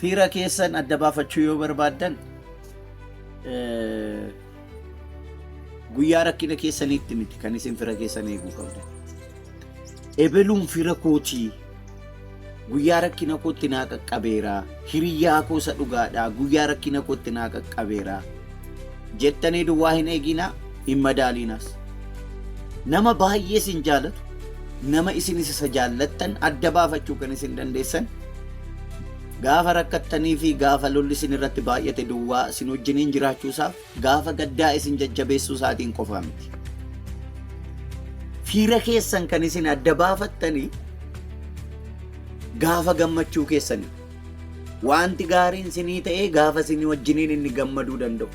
Fira keessan adda baafachuu yoo barbaaddan guyyaa rakkina keessaniitti miti kan isin fira keessan eeguu qabdan. Ebeluun fira kootii guyyaa rakkina kootti naa qaqqabeera, hiriyyaa koo isa dhugaadha, guyyaa rakkina kootti naa qaqqabeera jettanii duwwaa hin eeginaa, hin madaaliinaas. Nama baay'ee isin jaalatu, nama isinis isa jaallattan adda baafachuu kan isin dandeessan gaafa rakkattanii fi gaafa lolli isin irratti baay'ate duwwaa isin wajjiniin jiraachuu isaaf gaafa gaddaa isin jajjabeessuu isaatiin qofaa miti. Fiira keessan kan isin adda baafattanii gaafa gammachuu keessanii wanti gaariin isinii ta'ee gaafa isin wajjiniin inni gammaduu danda'u.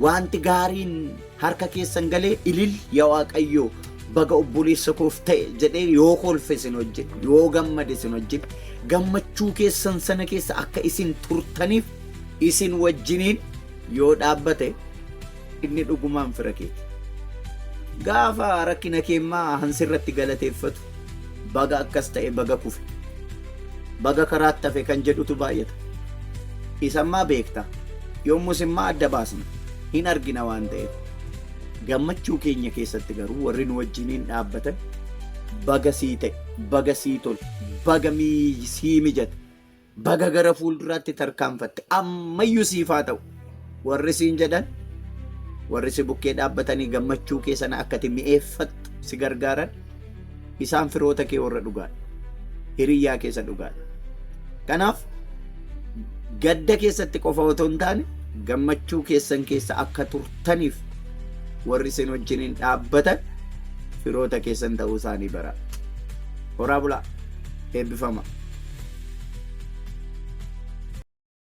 Wanti gaariin harka keessan galee ilil yaa Waaqayyoo baga obboleessa koof ta'e jedhee yoo kolfe isin wajjin yoo gammade isin wajjin gammachuu keessan sana keessa akka isin turtaniif isin wajjiniin yoo dhaabbate inni dhugumaan fira keeti. Gaafa rakkina keemmaa hansirratti galateeffatu baga akkas ta'e, baga kufe, baga karaatti hafe kan jedhutu baay'ata. Isammaa beekta. Yommus immoo adda baasna. Hin argina waan ta'eef. Gammachuu keenya keessatti garuu warri nu wajjiniin dhaabbatan baga sii ta'e, baga sii tole, baga sii mijate, baga gara fuulduraatti tarkaanfatte, ammayyuu siif haa ta'u. Warri siin jedhan, warri si bukkee dhaabbatanii gammachuu kee sana akka ati mi'eeffattu si gargaaran isaan firoota kee warra dhugaadha. Hiriyyaa keessa dhugaadha. Kanaaf gadda keessatti qofa otoo hin taane gammachuu keessan keessa akka turtaniif warri isin wajjiniin dhaabbatan firoota keessan ta'uu isaanii bara. Horaa bulaa. Eebbifama.